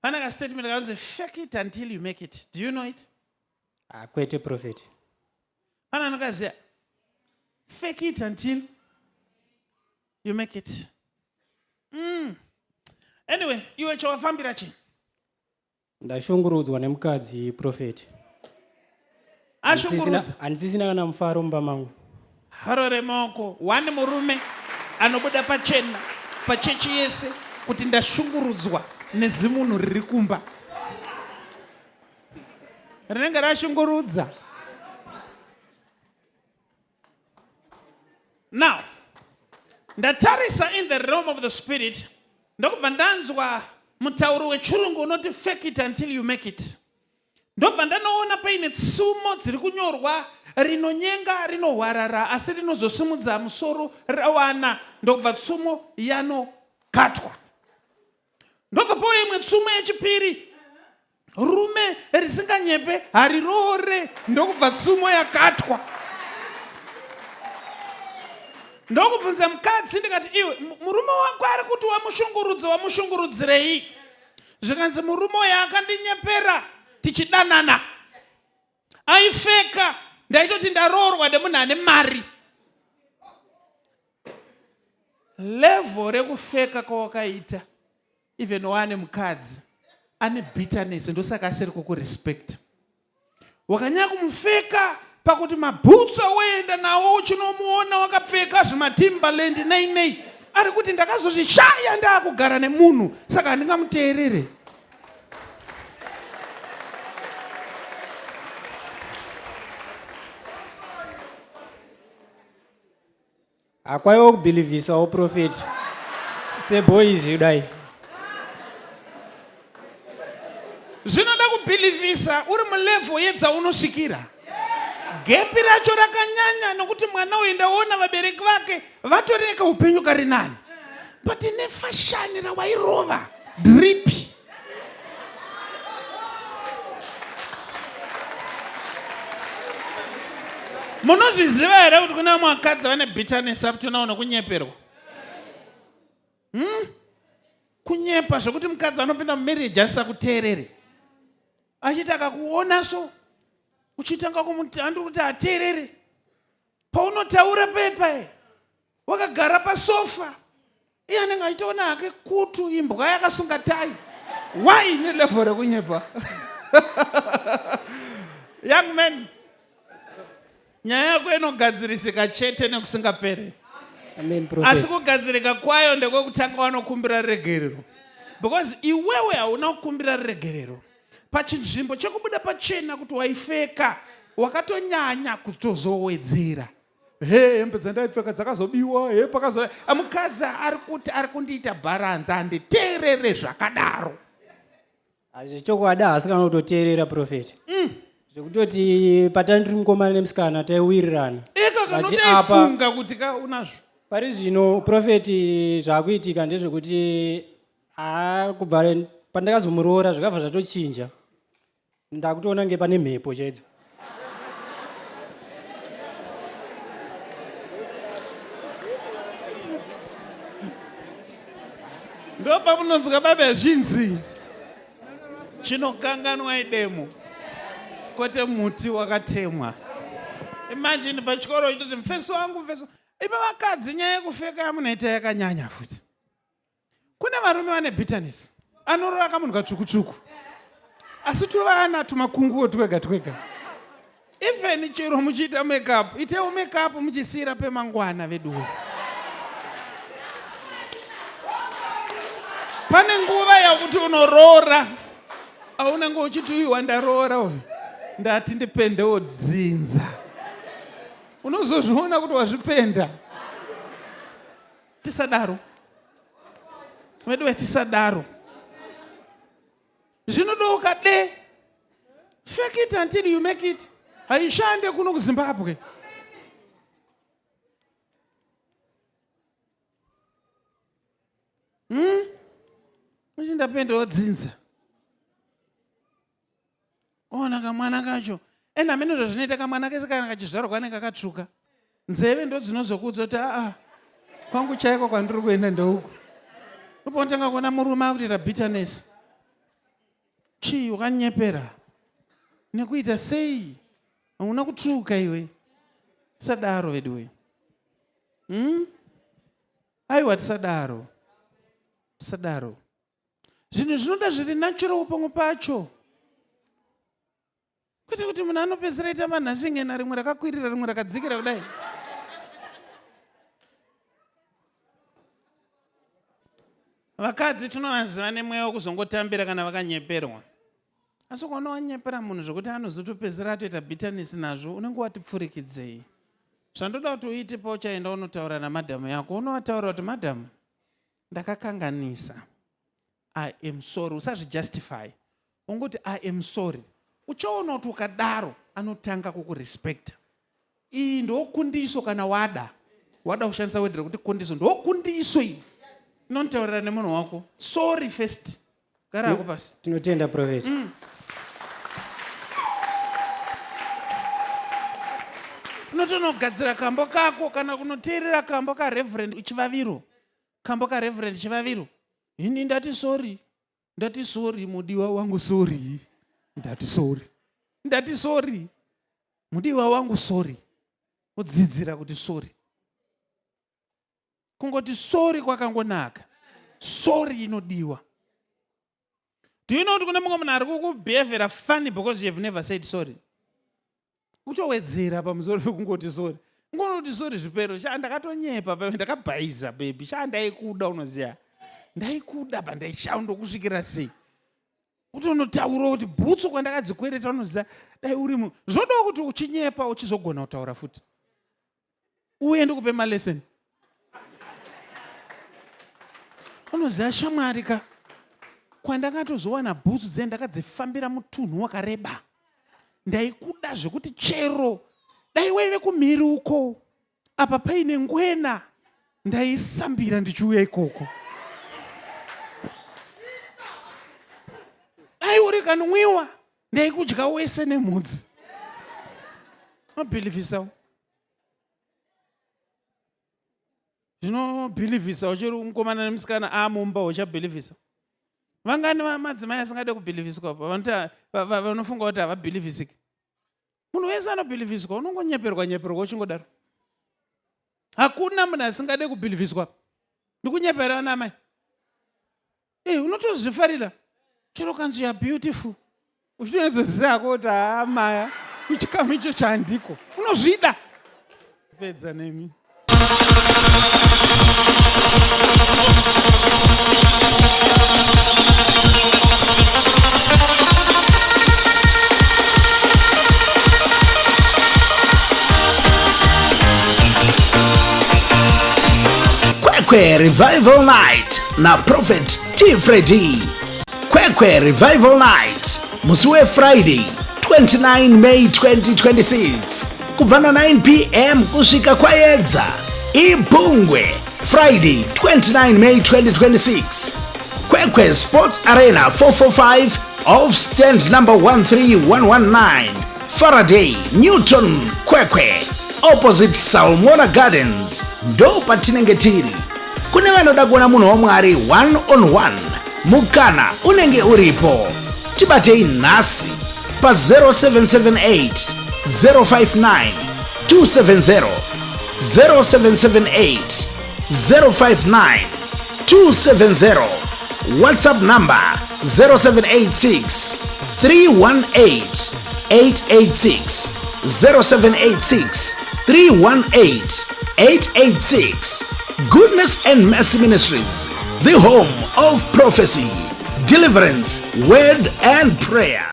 Pane ka statement kanonzi fake it until you make it. Do you know it? Ah, kwete prophet. Pane anokaziva fake it until you make it. Anyway, iwe chawafambira chii? Ndashungurudzwa nemukadzi prophet. Ashungurudza. Handisisina kana mufaro mumba mangu. Harore maoko. One murume anobuda pachena pachechi yese kuti ndashungurudzwa nezimunhu riri kumba. Rinenge rashungurudza. Now, ndatarisa in the realm of the spirit ndokubva ndanzwa mutauro wechirungu unoti fake it until you make it. Ndobva ndanoona paine tsumo dziri kunyorwa rinonyenga rinohwarara asi rinozosimudza musoro rawana ndokubva tsumo yanokatwa. Ndobva pauya imwe tsumo yechipiri rume risinganyepe hariroore ndokubva tsumo yakatwa. Ndokubvunza mukadzi ndikati iwe murume wako ari kuti wamushungurudza wamushungurudzirei? Zvikanzi murume uyo akandinyepera tichidanana aifeka ndaitoti ndaroorwa nemunhu ane mari. Level rekufeka kwawakaita even waane mukadzi ane bitterness ndosaka asiri kukurespecta. Wakanyanya kumufeka pakuti mabhutsu awoenda nawo uchinomuona wakapfeka zvimatimbaland nei nei ari kuti ndakazozvishaya ndaakugara nemunhu saka handingamuteerere. Hakwaiwa kubhilivhisawo prophet seboys kudai. Zvinoda kubhilivhisa uri mulevel yedzaunosvikira. Gepi racho rakanyanya nokuti mwana uyu ndaona vabereki vake vatori nekaupenyu kari nani. But nefashani rawairova drip. Munozviziva here kuti kune vamwe vakadzi vane bitterness up to now nokunyeperwa? Kunyepa zvekuti mukadzi anopinda mumarriage asisakuteerere. Achiti akakuona so uchitanga kumuti handiri kuti ateerere. Paunotaura pepa wakagara pasofa iye anenge achitoona hake kutu imbwa yakasunga tai. Why nelevel rekunyepa? Young man, nyaya yako inogadzirisika chete nekusingaperi. Amen, prophet. Asi kugadzirika kwayo ndekwekutanga wanokumbira ruregerero, because iwewe hauna kukumbira ruregerero pachinzvimbo chekubuda pachena kuti waifeka, wakatonyanya kutozowedzera. He, hembe dzandaipfeka dzakazobiwa, he pakazo mukadzi ari kuti ari kundiita bharanzi handiteerere zvakadaro. Zvechokwadi haasi kana kutoteerera prophet. Zvekutoti patandiri mukomana nemusikana taiwirirana. Eka kana But apa utaifunga kuti ka unazvo. Pari zvino prophet zvakuitika ndezvekuti kubva pandakazomuroora zvakabva zvatochinja. Ndakutoona nge pane mhepo chaidzo. Ndopamunonzwa baba zvinzi chinokanganwa idemo kwete muti wakatemwa. Imagine pachikoro uchitoti mufeso wangu mufeso. Ipa vakadzi nyaya yekufeka yamunoita yakanyanya futi. Kune varume vane bitterness, anorova kamunhu katsvukutsvuku asi tuvana tumakunguwo twega twega. Even chero muchiita makeup, itewo makeup muchisiira pemangwana veduwe. Pane nguva yakuti unoroora aunenge uchiti uyu wandaroora uyu ndati ndipendewo dzinza, unozozviona kuti wazvipenda. Tisadaro veduwe, tisadaro. Zvinodoka de fake it until you make it. Haishande kuno kuZimbabwe. Uchindapendawo dzinza. Ona kamwana kacho. Ende hameno zvazvinoita kamwana kese kana kachizvarwa kanenge kakatsvuka. Nzeve ndodzinozokuudza kuti aa kwangu chaiko kwandiri kuenda ndeuku. Uponotanga kuona murume akutoita bitterness. Chii wakanyepera nekuita sei? Hauna kutsvuka iwe. Tisadaro veduwe. Aiwa tisadaro. Tisadaro. Zvinhu zvinoda zviri natural pamwe pacho. Kwete kuti munhu anopedzisira aita manhasingena rimwe rakakwirira rimwe rakadzikira kudai. Vakadzi tinovaziva nemweya wekuzongotambira kana vakanyeperwa. Asi ukaona wanyepera munhu zvekuti anozotopedzisira atoita bitterness nazvo unenge watipfurikidzei. Zvandoda kuti uite pauchaenda unotaura namadhamu yako unovataura kuti madhamu ndakakanganisa. I am sorry usazvijustify ungoti I am sorry uchaona kuti ukadaro anotanga kukurespecta iyi ndokundiso kana wada wada kushandisa wedhi rekuti kundiso ndokundiso iyi inonitaurira nemunhu wako sorry first gara hako pasi Tinotenda prophet. Unotonogadzira kambo kako kana kunoteerera kambo kareverend Chivaviro kambo kareverend Chivaviro ini ndati sorry ndati sorry mudiwa wangu sorry ndati sorry ndati sorry mudiwa wangu sorry udzidzira kuti sorry kungoti sorry kwakangonaka sorry inodiwa. Do you know kuti kune mumwe munhu ari kukubhevhera funny because you have never said sorry? Kutowedzera pamusoro pekungoti sorry. Ngonoti sorry zvipero sha ndakatonyepa baby ndakabhaiza baby sha ndaikuda unoziva. Ndaikuda pandaisha ndokusvikira sei. Utonotaura kuti bhutsu kwandakadzikwereta unoziva dai uri mu zvodawo kuti uchinyepa uchizogona kutaura futi. Uye ndikupe malesson. Unoziva shamwari ka kwandakatozowana bhutsu dziye ndakadzifambira mutunhu wakareba. Ndaikuda zvekuti chero dai waive kumhiri uko apa paine ngwena ndaisambira ndichiuya ikoko. Dai uri kanwiwa ndaikudya wese nemhudzi. Mabhilivhisawo. Zvinobhilivhisa uchiri mukomana nemusikana amumba uchabhilivhisa. Vangani madzimai asingade kubhilivhiswa vanofunga kuti havabhilivhisiki. Munhu wese anobhilivhiswa unongonyeperwa nyeperwa uchingodaro. Hakuna munhu asingade kubhilivhiswa. Ndikunyepera ana amai. Eh, unotozvifarira chero kanzi ya beautiful uchitonetsoziva hako kuti haamaya kuchikamu icho chandiko unozvida pedza nemi. Kwekwe Revival Night na Prophet T Freddy. Kwekwe Revival Night musi weFriday 29 May 2026 kubva na 9 pm kusvika kwayedza. Ibhungwe Friday 29 May 2026. Kwekwe Sports Arena 445 off stand number 13119 Faraday Newton Kwekwe opposite Salmona Gardens ndo patinenge tiri. Kune vanoda kuona munhu waMwari one on one, mukana unenge uripo. Tibatei nhasi pa 0778 059 270 0778 059 270 WhatsApp number 0786 318 886 0786 318 886 Goodness and Mercy Ministries, the home of prophecy, deliverance, word and prayer.